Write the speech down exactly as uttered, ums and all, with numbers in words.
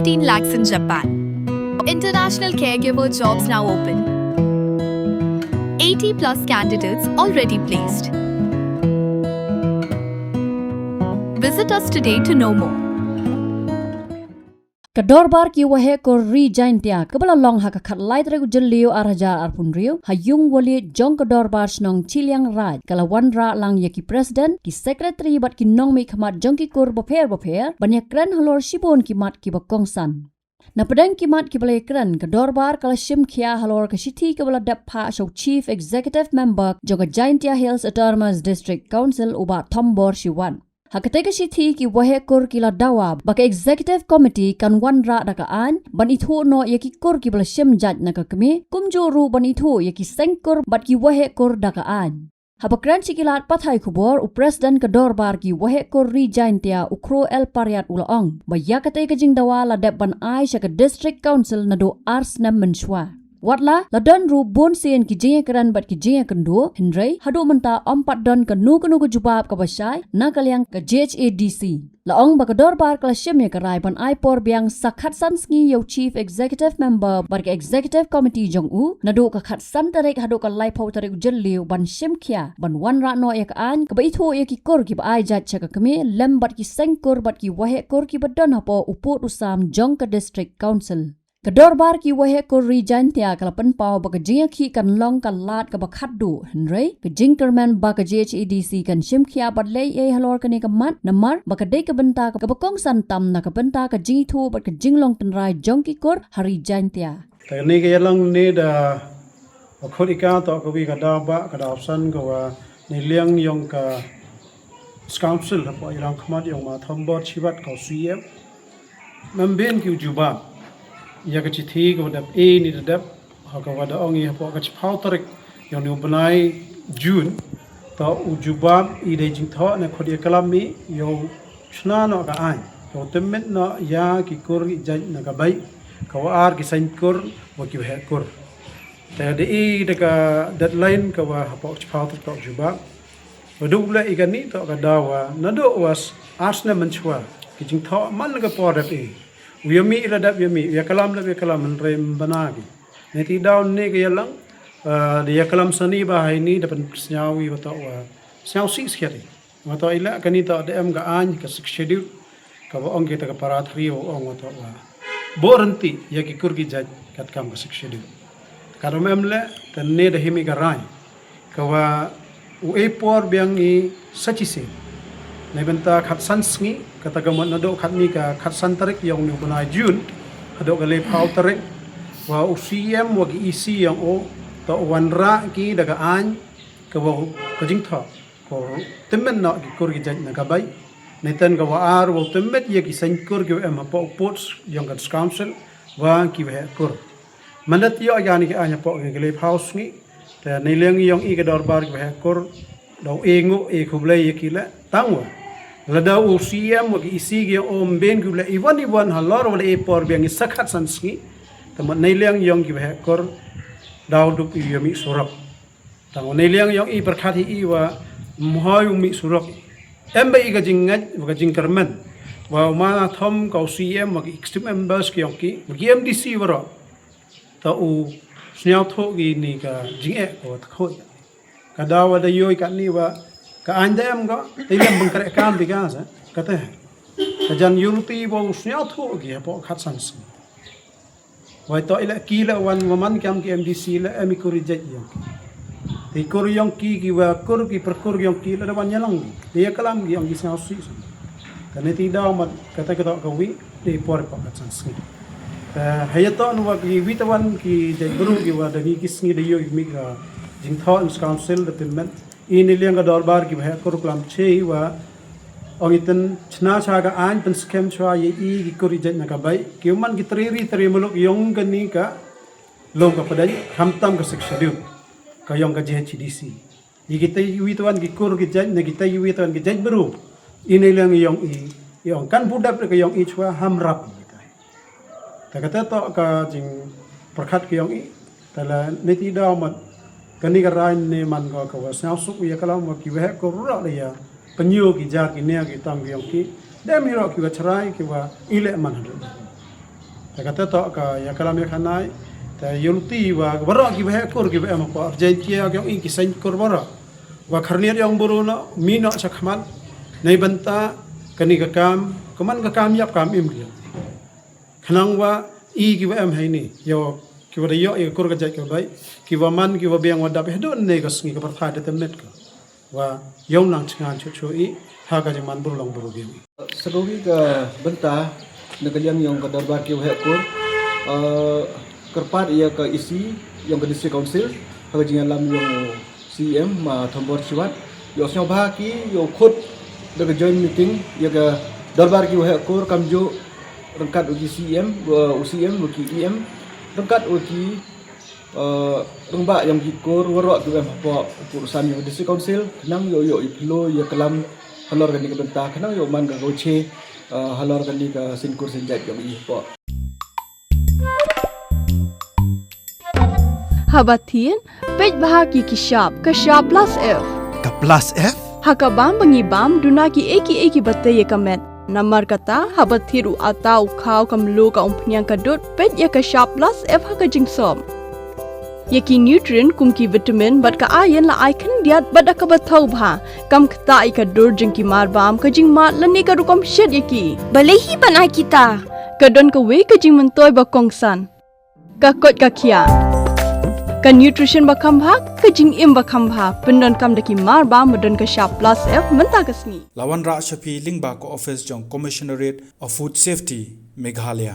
fifteen lakhs in Japan. International caregiver jobs now open. eighty plus candidates already placed. Visit us today to know more. Ka dorbar ki waheh kur Ri Jaintia kaba la long ha ka khatlai tarik u Jylliew ar hajar arphew hynriew ha yung wali jong ka dorbar shnong Chilliangraij ka la wanrah lang ïa ki president, ki secretary bad ki nongmihkhmat jong ki kur bapher bapher ban ïakren halor shibun ki mat kiba kongsan. Na pdeng ki mat kiba la ïakren, ka dorbar ka la shim khia halor ka shithi kaba la dep phah sha u Chief Executive Member jong ka Jaintia Hills Autonomous District Council u Bah Thombor Shiwat. Ha katei ka shithi ki waheh kur ki la dawa ba ka Executive Committee kan wanrah da ka aiñ ban ithuh noh ïa ki kur kiba la shim jait na ka kmie, kumjuh ruh ban ithuh ïa ki seng kur bad ki waheh kur da ka aiñ. Haba kren sha ki lad pathai khubor, u president ka dorbar ki waheh kur Ri Jaintia u Kro L Pariat u la ong ba ïa katei ka jingdawa la dep ban ai sha ka District Council naduh ar snem mynshuwa. Wat la la don ruh bun sien ki jingïakren bad ki jingïakynduh, hynrei haduh mynta ym pat don kano kano ka jubab kaba shai na ka liang ka J H A D C. La ong ba ka dorbar ka la shim ïa ka rai ban ai por biang sa khatsan sngi ïa u Chief Executive Member bad ka Executive Committee jong u, naduh ka khatsan tarik haduh ka laiphew tarik u Jylliew ban shim khia ban wanrah noh ïa ka aiñ kaba ithuh ïa ki kur kiba ai jait sha ka kmie lem bad ki seng kur bad ki waheh kur kiba don hapoh u pud u sam jong ka District Council. Ka dorbar ki waheh kur Ri Jaintia ka la pynpaw ba ka jingïakhih kan long ka lad kaba khatduh, hynrei ka jingkyrmen ba ka J H A D C kan shim khia bad leh ei halor kane ka mat namar ba ka dei ka bynta kaba kongsan tam na ka bynta ka jingithuh bad ka jinglong tynrai jong ki kur ha Ri Jaintia. Te kane ka ïalang ne da ba khot ika to ka wi ka da ba ka da option ka wa ne liang yong ka Council hapoh ïalang khmat yong ma Thombor Shiwat ka u C M. Mem bin ki u jubab ïa ka chithi ka wa dep e ni da dep ha ka wa da ong i hapoh ka chiphaw tarik yong ni u bnai June. To u jubab i dei jingthoh ne khot ïa kalam i ïa u chna noh ka aiñ ka u tymmet noh ïa ki kur ki jait na ka bai ka wa ar ki seng kur wa ki waheh kur. Te da i da ka deadline ka wa hapoh chiphaw tarik to u jubab. Ba duk leh i kani to ka dawa naduh was ar snem mynshuwa ki jingthoh man ka por dep i. U ïa mih la dep ïa mih, u ïa kalam dep ïa kalam, hynrei ym bana ki. Ne ti daw ne ka ïalang da ïa kalam sani ba hai ni da pynsngew i ba to wa sngew sih skhiat i. Ba to i leh kani to da em ka aiñ ka Sixth Schedule. Ka ba ong kita ka para thri wa ong wa to wa bor rynti ïa ki kur ki jait kat kam ka Sixth Schedule. Ka dom em leh te ne da him i ka rai ka wa u e por biang i sa chi sien. Nei bynta khatsan sngi kata ka mut naduh khatni ka khatsan tarik yong ni u bnai June haduh ka laiphew tarik wa u C M wa ki E C yong u to u wanrah ki da ka aiñ ka wa ka jingthoh ka u tymmen noh ki kur ki jait na ka bai. Nei ten ka wa ar wa u tymmet ïa ki seng kur ki wa em hapoh u pud yong ka Council wa ki waheh kur. Mandat ïoh ïa ni ki aiñ hapoh ki laiphew sngi. Te nei liang yong i ka dorbar ki waheh kur da u e nguh e khublei ïa ki leh tang wa lada u C M wa ki E C ki yong u ym bin ki u leh iwan iwan halor wa leh e por biang i sa khatsan sngi. Te mut nei liang yong ki waheh kur daw duk i ïa mih surok. Tang wa nei liang yong i pyrkhat hi i wa ym hoi u mih surok. Em ba i ka jingngeit wa ka jingkyrmen wa u ma thom ka u C M wa ki executive members ki yong ki wa ki M D C waroh. Ta u sngewthuh ki ni ka jingeh ka wa tkhoi. Ka daw wa da ïoi kani wa ka aiñ da em ka te lem bang kreh kam bi ka sa ka te. Ka jan yurti wa u sngewthuh ki hapoh khatsan sngi. Wai to i leh ki leh wan wa man kam ki M D C leh em i kur i jait yong ki. Te i kur yong ki ki wa kur ki pyrkur yong ki leh da wan ïalang ki. Te ïa kalam ki yong ki sngew sih. Kane ti daw mat kata kata ka wi te i por i pok khatsan sngi. Te ha ïa to nu wa ki wi ta wan ki jait bru ki wa da ngi ki sngi da ïoh i mi ka jingthoh in Council da pynmet. I ni liang ka dorbar ki waheh kur klam che i wa ong i ten chna cha ka aiñ pynskhem chwa ïa i ki kur i jait na ka bai ki man ki tri ri tri muluk yong ka ni ka long ka padai kham tam ka Sixth Schedule ka yong ka J H D C. I ki tai wi tuan ki kur ki jait na ki tai wi tuan ki jait bru. I ni liang yong i yong kan budap ka yong i chwa ham rap. Ta kata to ka jing pyrkhat ka yong i. Ta la ne ti daw mat kani ka rai ne man ko ka wa sngewsuk ïa kalam wa ki waheh kur ruh la ïa pynïoh ki jar ki nia ki tam ki yong ki. Dem hi ruh ki wa chrai ki wa i leh man haduh. Te kata toh ka ïa ka lam ïa ka nai. Te ïa luti wa baroh ki waheh kur ki wa em hapoh Jaintia ki ong i ki seng kur baroh. Wa khyrniat ïong buru noh, mih noh sha khmat. Neibynta kani ka kam, ka man ka kam ïap kam im ki. Khnang wa i ki wa em haini, ïa ki wa da ïoh ïa ka kur ka jait ka bai, ki wa man ki wa biang wa dap ïa don ne ka sngi ka pyrthai da te met ka. Wa ïong nang chngan chuh chuh i ha ka jingman buru long buru biang i. Sa kawei ka bynta na ka liang ïong ka dorbar ki waheh kur, eh, kyrpad ïa ka E C ïong ka District Council ha ka jingïalam ïong C E M ma Thombor Shiwat, ïoh sngewbha ki ïoh khut da ka joint meeting ïa ka dorbar ki waheh kur kamjooh ryngkat u ki C E M, u C E M, u ki E M, ryngkat u ki, eh, rangbah ïong ki kur waroh ki wa em hapoh u pud u sam ïong District Council, khnang ïoh ïoh i phloo ïa ka lam halor kani ka bynta, khnang ïoh man ka kawche, eh, halor kani ka seng kur seng jait ïong i hapoh. Haba thied, peit bha ki ki shap, ka shap plus F. Ka plus F? Ha ka bam ba ngi bam, duna ki ei ki ei ki ba tei ïa ka met. Namar kata, haba thied u atta, u khaw, ka mluh, ka umphniang, ka dud, peit ïa ka shap plus F ha ka jingsop. Ïa ki nutrient kum ki vitamin bad ka iron la ai khyndiat bad da kaba thaw bha. Kam ktah ïa ka dur jong ki mar bam, ka jingmad lane ka rukom shet ïa ki. Balei hi ban ai kita? Ka don kawei ka jingmyntoi ba kongsan. Ka koit ka khiah. Ka nutrition ba kham bha, ka jingim ba kham bha. Pyndonkam da ki mar bam ba don ka shap plus F mynta ka sngi. La wanrah sha phi lyngba ka office jong Commissionerate of Food Safety, Meghalaya.